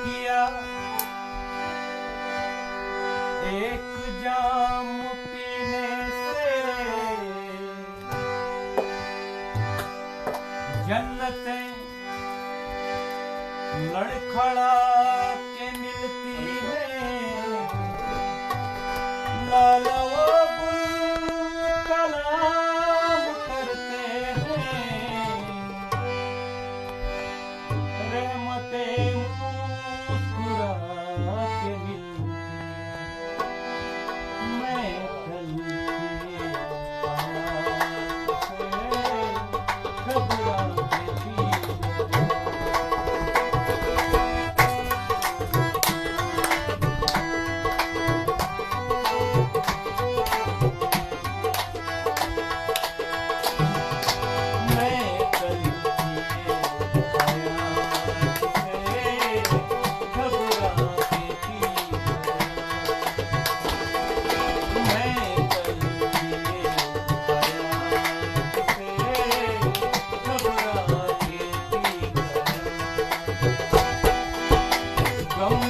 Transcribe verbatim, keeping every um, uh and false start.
کیا ایک جام پینے سے جنتیں لڑکھڑا کے ملتی ہیں۔ لالا وہ گل کلام کرتے ہیں، رحمتیں مسکرا کے ملتی ہیں۔ میں کل کیے آیا سے گھبرا کے بھی میں کل کیے آیا سے گھبرا کے بھی میں کل کیے آیا سے گھبرا کے بھی غم